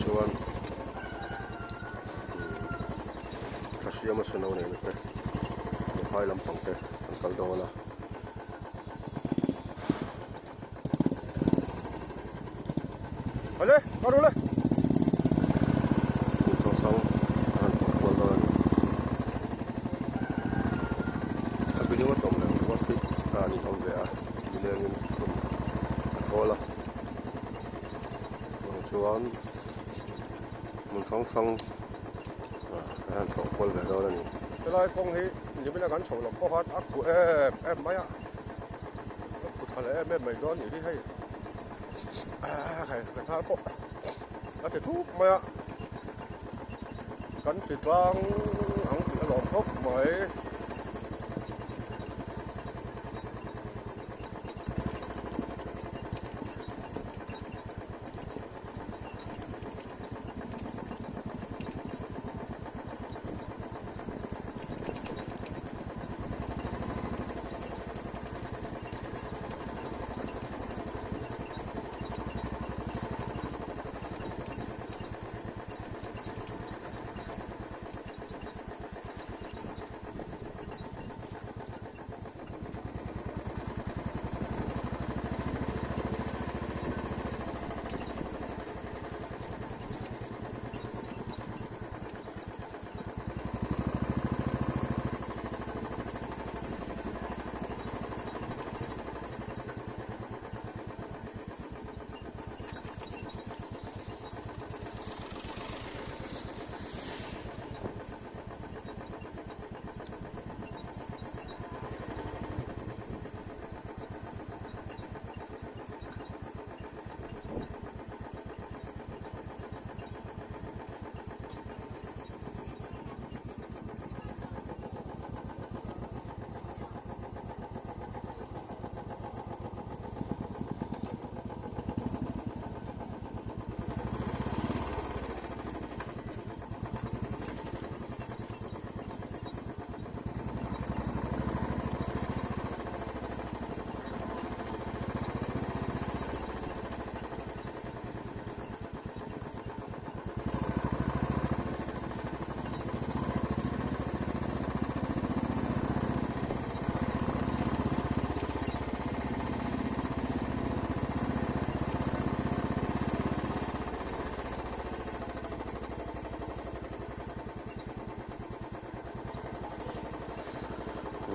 Chuan Thasiama seno nena te phai lampang te an kal dawn a. Ale kal rawh le hmun hrang hrang an han tlawh kual dawn a ni a building a tawm reng ringawt hi a ni awm ve a nilengin hun a thawl a chuvang chuan hmun hrang hrang an han tlawh kual ve dawn a ni. Helai kawng hi nimina kan chho lam pawh khan a khuh em em mai a. Ka khu thla leh em em mai dawn nih hi hei ka hnar pawh a ti thup mai a kan ti tlang ang tih a lawm khawp mai.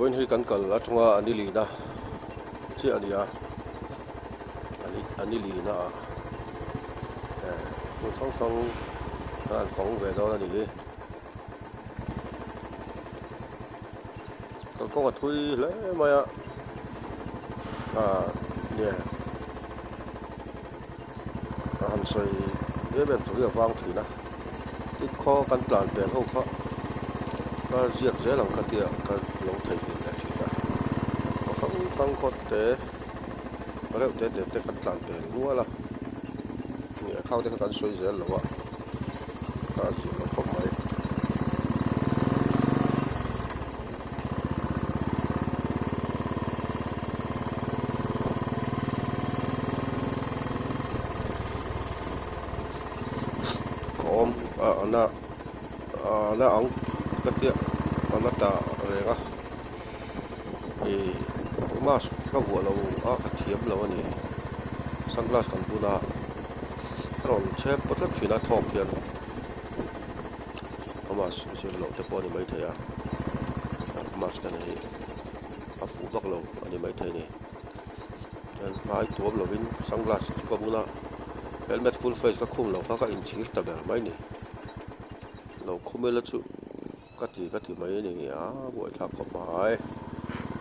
Vawiin hi kan kal atanga a ni lina chiah a ni a a ni lina ah hmun hrang hrang an han fang ve dawn a ni hi kalkawng a thui hle mai a ah nge a han sawi em em tur hi a vang thin a tin khaw kan tlan pel ho kha ka ziak zel ang kha tia ka lo theihnghilh leh thin a khaw hrang hrang khaw te reuh te te te kan tlan pel nual a nih a khang te kha kan sawi zel lo a a zir lo khawp mai. Khawm a ana ana ang ka tia ana ta reng a ih mask ka vuah lo a ka thiam lo a ni sunglass kan bun a a rawn chhep pawt tlat thin a thawk hian ka mask zir loh te pawh a ni maithei a ka mask hian hei a fuh vak lo a ni maithei a ni chuan hmai tuam lovin sunglass chu ka bun a helmet full face ka khum loh kha ka inchhir ta ber mai a ni lo khum ila chu. Ka ti ka ti mai a ni a buaithlak khawp mai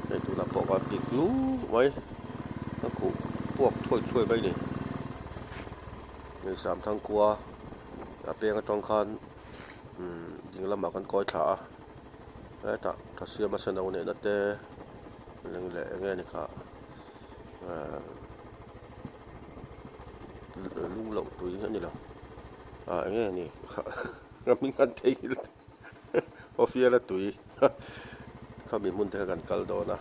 hei tunah pawh kha pik luh mai a khuh puak thuai thuai mai a ni hei Samthangkua a peng atang khan umm ding lamah kan kawi thla a hetah Thasiama seno nena te leng leh eng nge ni kha ahh lung loh tui a ni lo ah eng nge ni kha. Ka hming an theihnghilh Ofiala tui khami hmun te kha kan kal dawn a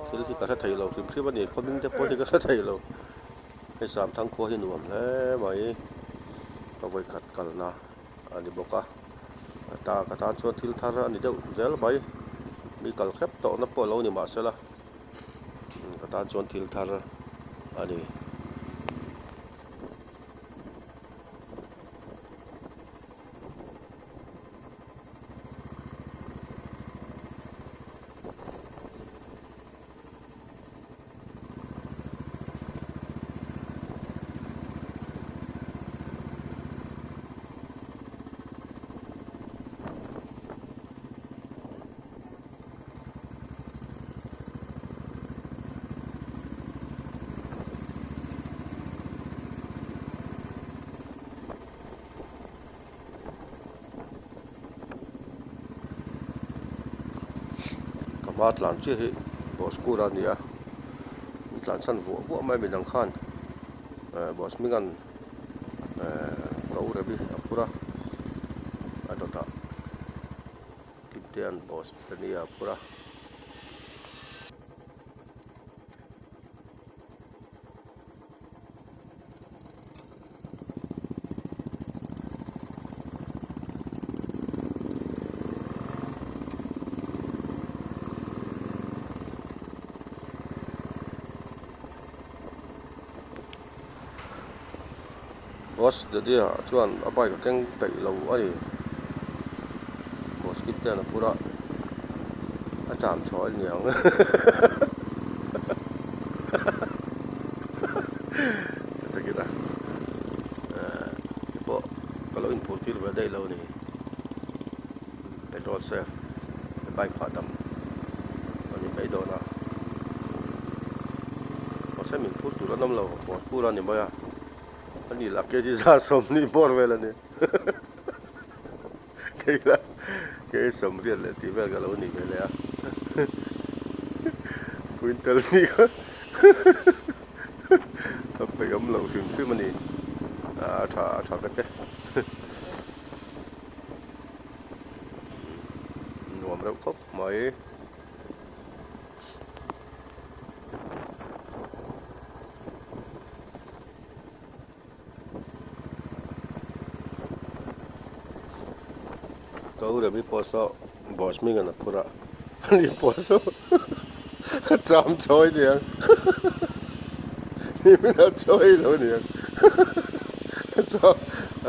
thil hi ka hre thei lo hrim hrim a ni khaw hming te pawh hi ka hre thei lo. Hei Samthang khua hi nuam hle mai ka vawikhat kalna a ni bawk a ta ka tan chuan thil thar a ni deuh zel mai mi kal hrep tawhna pawh lo ni mahsela ka tan chuan thil thar a ni. Ka hma tlan chiah hi bus kur a ni a an tlan chhan vuah vuah mai midang khan eh bus hming an eh ko remi a phur a a dawtah kimte an bus te nia a phur a. Boss Daddy ah chuan a bike a keng peih lo a ni boss kit te an a phur a a tlan chhuah a ni ang takin a eh hei pawh ka lo inphur tir ve daih lo a ni petrol safe bike hahdam a ni mai dawn a mahse min phur tur an awm lo boss phur a ni mai a ani lah kg za sawmhnih bawr vel a ni. Kei lah kei sawmriat leh tih vel ka lo ni ve leh a quintal ni kha a peih awm loh hrim hrim a ni a tha a tha vek e nuam reuh khawp mai. Ko remi pawh saw boss hming an a phur a ani pawh saw a cham chawi aniang nimin a chawi lo aniang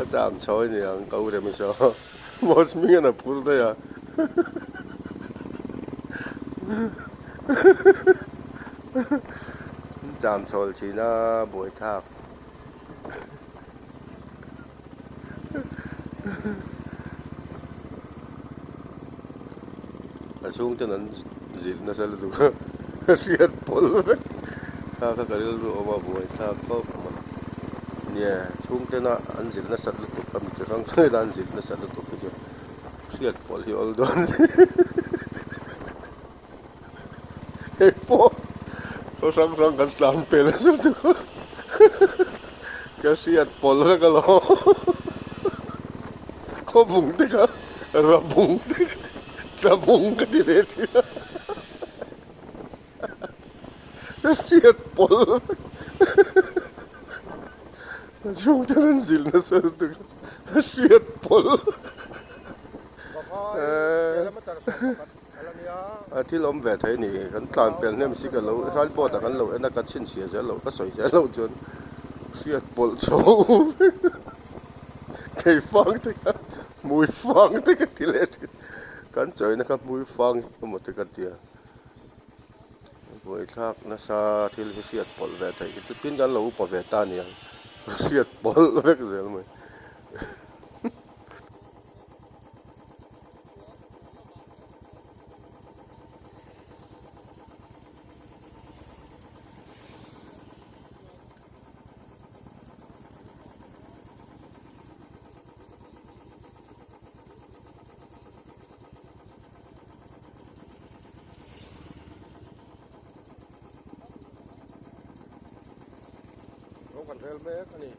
a cham chawi aniang ko remi saw boss hming an a phur daih a cham chhawl thin a buaithlak. A chhungten an zilh nasa lutuk a a hriat pawlh vek kha kha ka rilru awm a buai thlak khawp mai nia chhungtena an zilh nasat lutuk kha mi chi hrang hrang in an zilh nasat lutuk hi chu hriat pawlh hi awl dawn Hei pawh khaw hrang hrang kan tlan pel nasa lutuk a ka hriat pawlh vek alawm khaw bung te kha ra bung te tla bung ka ti leh thin a ka hriat pawlh vek a chhungten an zilh nasa lutuk a ka hriat pawlh. A thil awm ve thei a ni kan tlan pel hnem si ka lo helai board ah kan lo en a ka chhinchhiah zel loh ka sawi zel loh chuan hriat pawlh chho vek thei fang te kha hmui fang te ka ti leh thin kan chawina kha hmui fang emaw te ka tia buaithlak nasa thil hi hriat pawlh ve theih hi tin kan lo upa ve ta aniang hriat pawlh vek zel mai. Rawng kan rel mek a ni.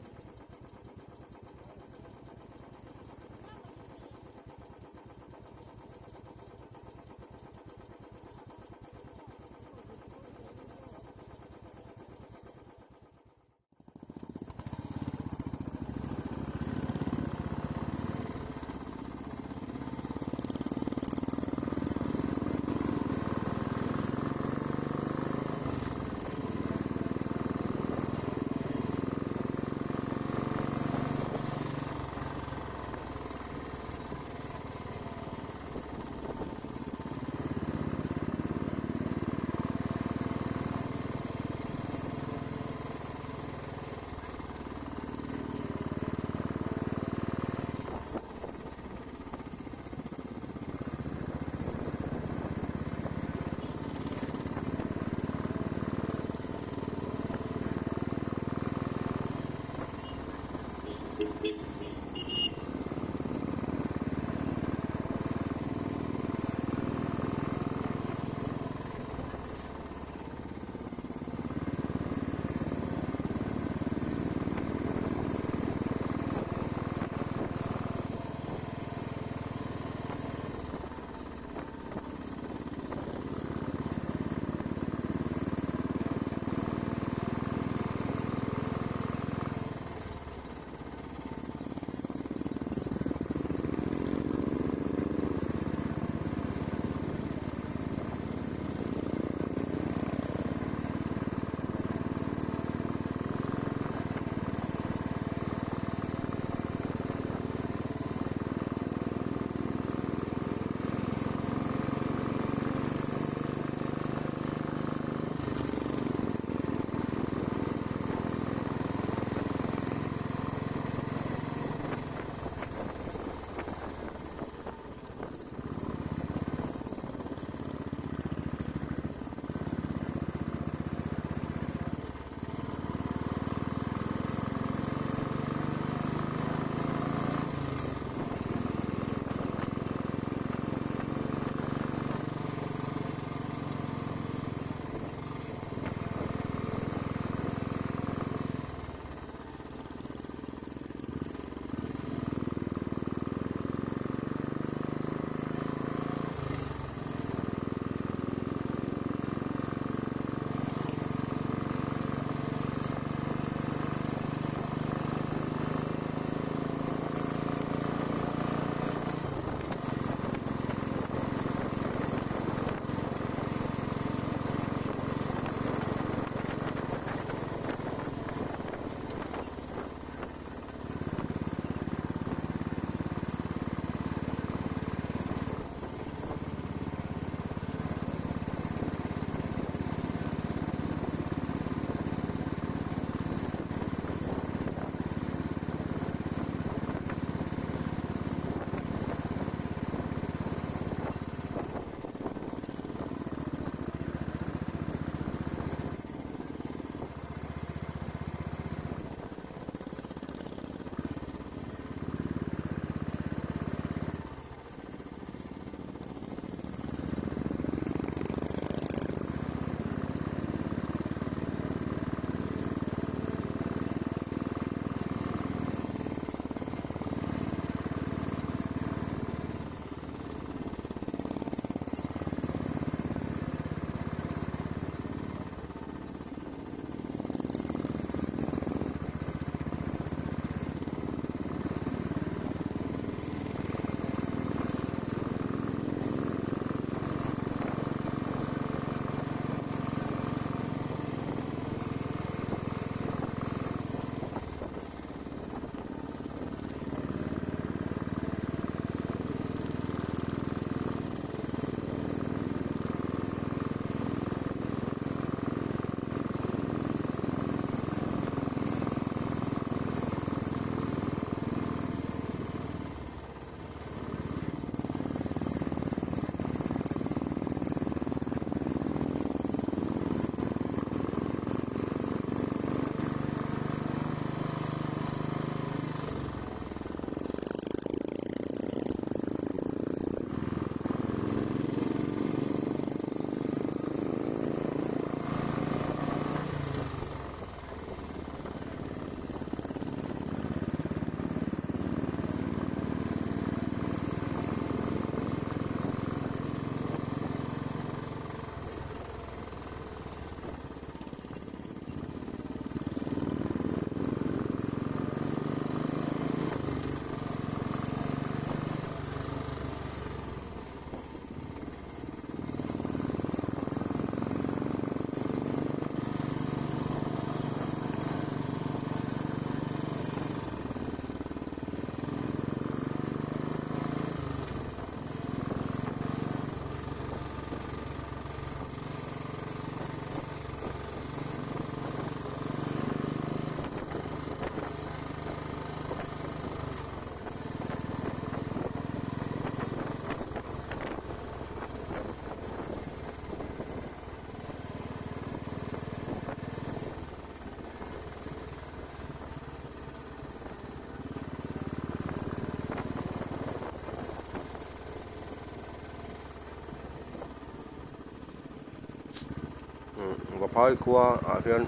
Vaphai khua ah hian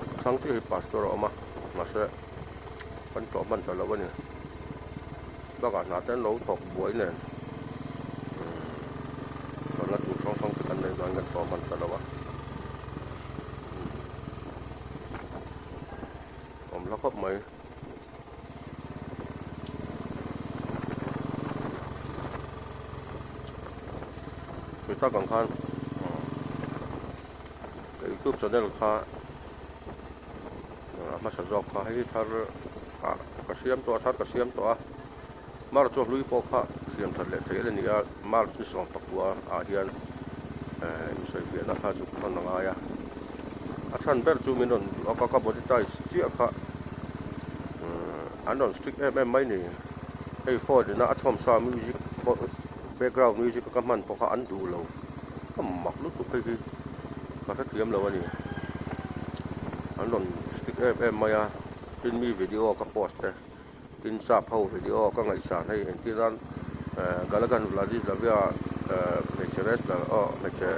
ka chhang chiah hi pastor a awm a mahse kan tlawh hman ta lo a ni bakah hna te an lo thawk buai nen kalna tur hrang hrang te kan nei vangin kan tlawh hman ta lo a awm hla khawp mai. Sawi tak ang khan ka youtube channel kha a hmasa zawk kha hei hi thar ah ka siam tawh a thar ka siam tawh a march chu a hlui pawh kha siam that leh theih a la ni a march ni sawm pakua ah hian eh insawifiahna kha zuk thawn a ngai a a chhan ber chu min rawn block a ka monetize chiah kha an rawn strict em em mai ni hei phone ina a chhawmsa music pawh background music a ka hman pawh kha an duh lo a mak lutuk hei hi ka hrethiam lo a ni an rawn strict em em mai a tin mi video ka post te tin sap ho video ka ngaihsan hei engtir nan Galagan Vladislavia hmeichhe wrestler aw hmeichhe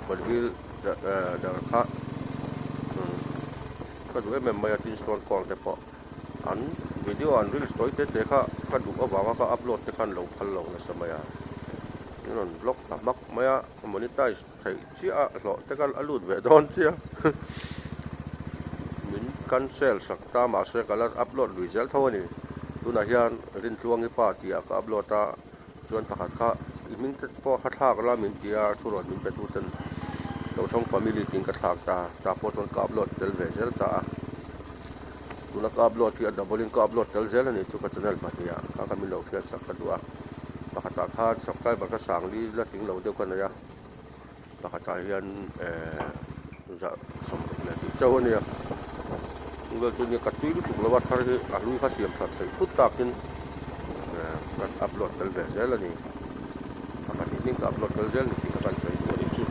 bodybuilder kha ka duh em em mai a tin stone cold te pawh. An video an reels tawi te te kha ka duh avanga ka upload te khan lo phal lo nasa mai a min rawn block ta hmak mai a monetize theih chiah a hlawh te kha a lut ve dawn chiah min cancel sak ta mahse ka la upload lui zel tho a ni tunah hian Rintluangi pa tih ah ka upload a. Chuan pakhat kha i hming te pawh kha thlak la min ti a, thu rawn min pe tu ten Tochhawng family tiin ka thlak ta, tah pawh chuan ka upload tel ve zel ta a. Tuna ka upload hi a double in ka upload tel zel a nih chu ka channel pahnih ah kha kha min lo hriat sak ka duh a. Pakhatah khan subscriber ka sang li la tling lo deuh ka nei a, pakhatah hian ehh 60 leh tih chauh a nia. Chuvel chu nia ka tui lutuk lo a thar hi a hlui kha siam that theih thut takin ka upload tel ve zel a ni. Pakhat hnih hming ka upload tel zel ni tih kha kan sawi duh a nih chu.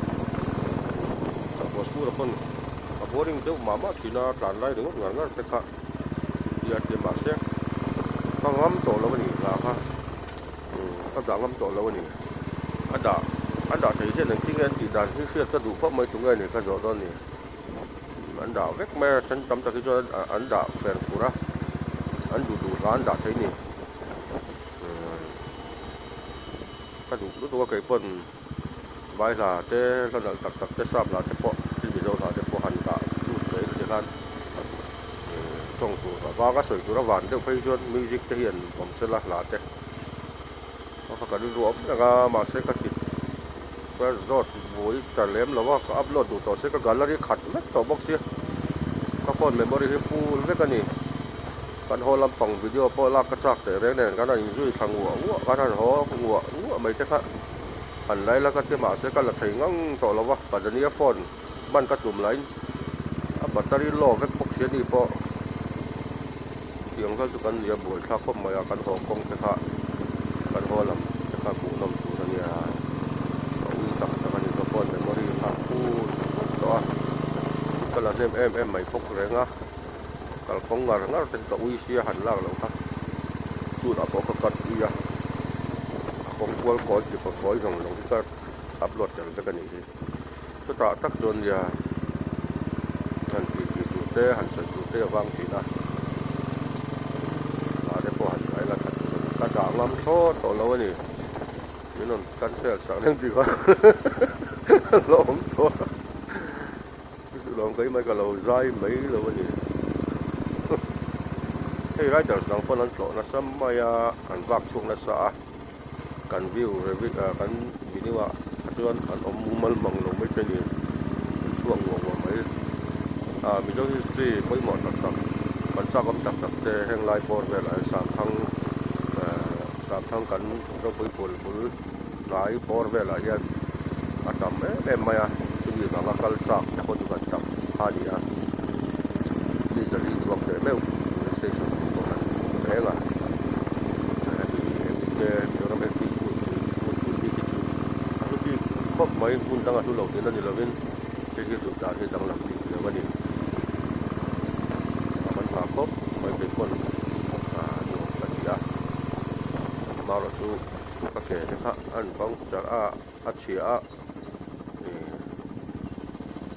Ka post pura pawn a boring deuh mah mah thin a tlan lai ringawt ngar ngar te kha tia tia mahse ka ngam tawh lo a ni hla kha. Ka dah ngam tawh lo a ni. A dah a dah thei hian engtin nge an tih dan hi hriat ka duh khawp mai tunge ni ka zawh dawn ni. An dah vek mai a then tam tak hi chuan an dah fer fur a an duh duh hla an dah thei ni. Ka duh lutuk a kei pawn vai hla te hla nalh tak tak te sap hla te pawh thil mizo hla te pawh han dah lut ve ila tikhan tawng tur avanga sawi tur avan deuh phei chuan music te hian awm sela hla te. A kha ka rilru awm reng a mahse ka ti ka zawt buai ta lem lo a ka upload duh tawh se ka gallery khat vek tawh bawk sia ka phone memory hi full vek a ni kan haw lampang video pawh lak ka chak teh reng nen kan han inzui thla nguah nguah kan han haw nguah nguah mai te kha han lai la ka ti mahse ka la thei ngang tawh lo va Padania phone hman ka tum lahin a battery low vek bawk sia ni pawh tiang vel chu kan ni a buaithlak khawp mai a kan haw kawng te kha kan haw lam te kha hmuhnawm tur a nia ka ui tak tak a ni ka phone memory kha full vek tawh a ka la hnem em em mai bawk reng a kalkawng ngar ngar te hi ka ui sia han lak loh kha tunah pawh ka cut ui a a kawng kual kawi kekawr kawi zawng zawng hi ka upload tel vek a nih hi. Chutah tak chuan nia han tih tih tur te han sawi tur te avang thin a hna te pawh han kai la that tur a ni ka dah ngam thlawt tawh lo a ni min rawn cancel sak reng tih kha la awm tawh a chulawm ka imai ka lo zai mai lo a ni hei riders dang pawn an tlawh nasa mai a an vak chhuak nasa a. Kan view kan video ah kha chuan an awm mumal mang lo mai te ni an chhuak nguah nguah mai ah Mizo history pawimawh tak tak kan chak awm tak tak te heng lai bawr velah hian Samthang eh Samthang kan Zopui bul bul hnai bawr velah hian a tam em em mai a chumi vanga kal chak te pawh chu kan tam kha a ni a mi zali chhuak teh meuh police station tih pawh kan reng a. Hemi te Mizoram Enfield hmunpui bik hi chu a hlu bik khawp mai hmun danga hlu lo tihna ni lovin hei hi hlut dan hi danglam bik riau a ni. A man hla khawp mai kei pawn nuam ka ti a amaherawhchu ka ke te kha a rawn puncture a a chhia a.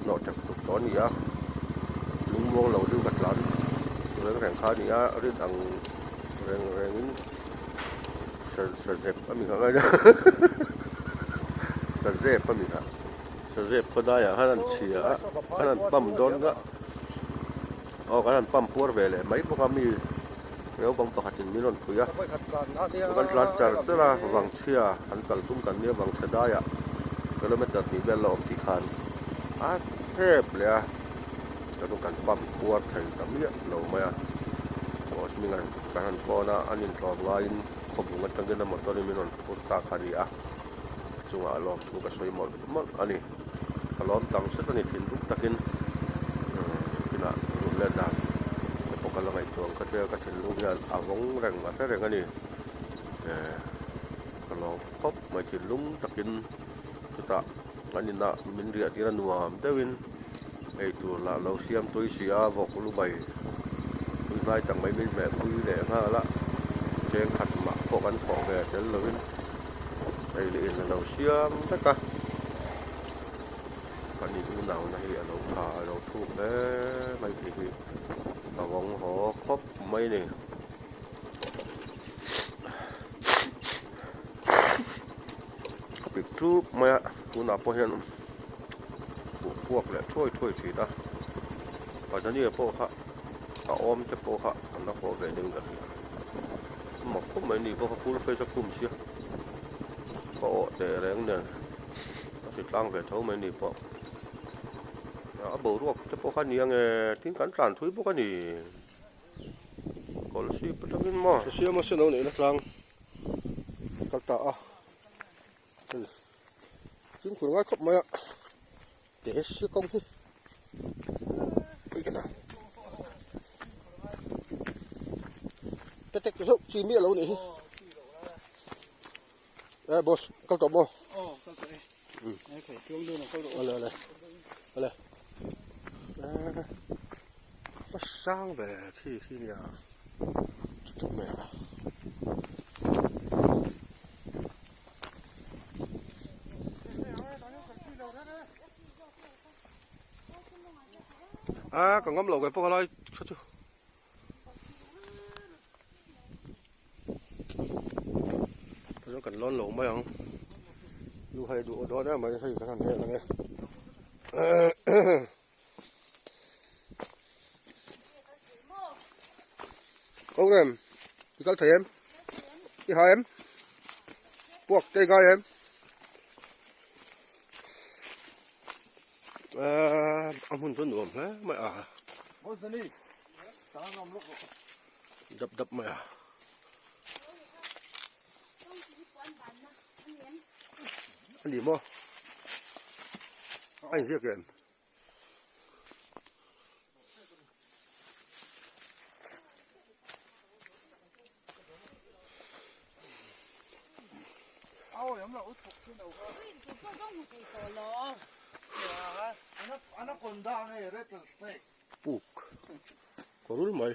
hnawh ṭek tuk tawh a ni a lungmuang lo deuh ka tlan reng reng kha a ni a rin ang reng rengin sazep a mi nghah ngai sazep a mi nghah sazep khawdaiah khan an chhia a khan an pump dawn a aw kan han pump puar ve leh mai bawk a mi naupang pakhatin min rawn pui a kan tlan char char a vangchhia kan kal tum kan nia vangchhe daiah kilometer hnih vel la awm tih khan a tep leh a ka chu kan pump puar thei ta miah lo mai a boss hming an kan han phone a an intlawm ngaiin khawbung atangin a motor in min rawn phur ta kha a ni a a chungah lawmthu ka sawi mawlh mawlh a ni. Ka lawm tang hret a ni thinlung takin kinah run let dan te pawh ka la ngaihtuah ang kha tia ka thinlung hian a vawng reng a hre reng a ni ka lawm khawp mai thinlung takin chutah an inah min riah tir a nuam deuhin eitur lah lo siam tui si a vawk lu mai tui hnai tak mai min hmeh pui leh nghal a cheng khat mah pawh kan thawh ve tel lovin. Ei leh in a lo siam vek a kan in unauna hi a lo tha a lo thuk hle mai tih hi ka vawng haw khawp mai a ni. Ka pik thup mai a tunah pawh hian buh puak leh thuai thuai thin a Padania pawh kha a awm te pawh kha an la haw ve deuhin ka hria. Mak khawp mai ni pawh kha full face a khum sia ka awh teh reng nen a hri tlang ve tho mai ni pawh a boruak te pawh kha a ni ang e tin kan tlan thui bawk a ni kawlsip atangin maw. Siama sen lo neihna tlang kal ta a hei fimkhur ngai khawp mai a teh sia kawng hi. Te tek zeuh chi miah lo nih hi. Eh boss kal tawh maw? Aw kal tawh e. Ai khai tluang dawn a kal rawh. Ale ale. Ale. Eh a sang ve khi khi nia. Chu chu mai a. A ka ngam lo ke pawh lai kha chu chuan kan lawn lo mai ang lu hai duh dawn em mai hei kan han hel ang e ko rem i kal thei em i ha em puak te ngai em a hmun chu nuam hle mai a dap dap mai a a ni maw a inziak em. Puk kawrul mai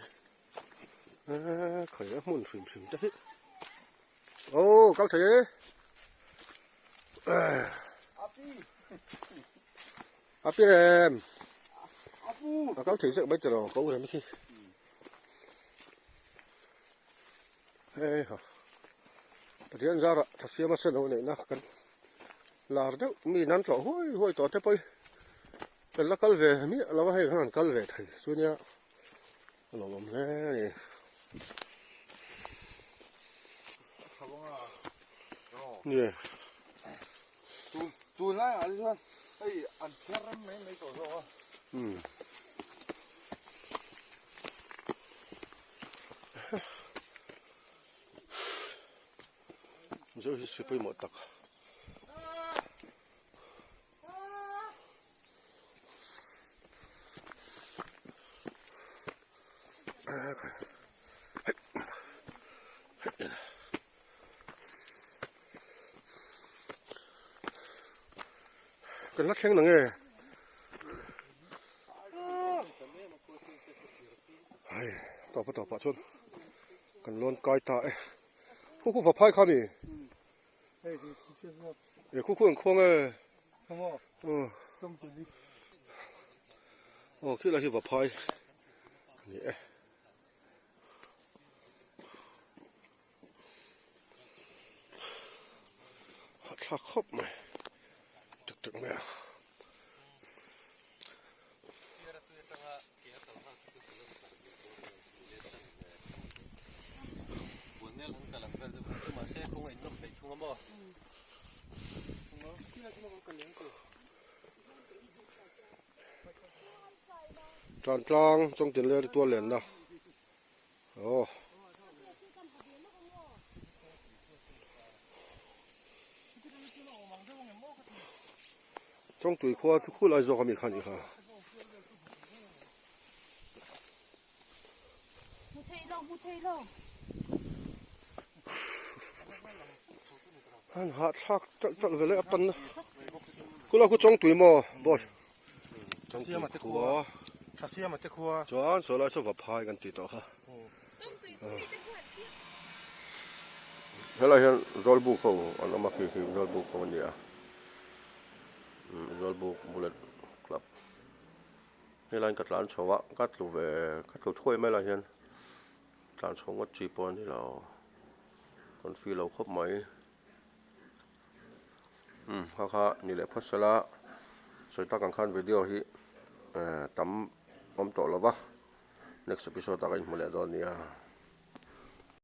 eee khawi a hmun hrim hrim te hi aw kal thei e a pi rem a kal thei zek mai tiraw ka u rem khi hei ha. Pathian zarah thasiama sen ho neihna kan lar deuh mi nan tlawh huai huai tawh te pawh kan la kal ve miah lo a hei khan an kal ve thei chu nia a lawmawm hle a ni. Nge. Tunlai ah chuan hei an phiar rem mai mai tawh zawk a. Umm. Mizo hi si pawimawh tak. Kan la thleng na nge. Hai, tawpa tawpa chuan. Kan lawn kai ta e. Khu khu va phai kha mi. E khu khu an khuang e. Aw khilai hi vaphai a ni e. Hahthlak khawp mai tek tek mai a. Tan tlang chawngtin ler tual lenna aw. Chawngtui khua chu khulai zawk ami kha a nih kha. An hahthlak ṭalh ṭalh ve leh a pan na. Khulai khu Chawngtui maw boss? Chawngtui khua. Chuan sawi lai saw Vaphai kan tih tawh kha. Helai hian Zawlbuk ho an awm a khi khi Zawlbuk ho an ni a Zawlbuk Bullet Club helaiin ka tlan chho a ka tlu ve ka tlu thuai mai lai hian tlan chho ngawt chi pawh a ni lo confi lo khawp mai umm kha kha ni leh phawt sela sawi tak ang khan video hi tam awm tawh lo va next episode ah ka inhmu leh dawn nia.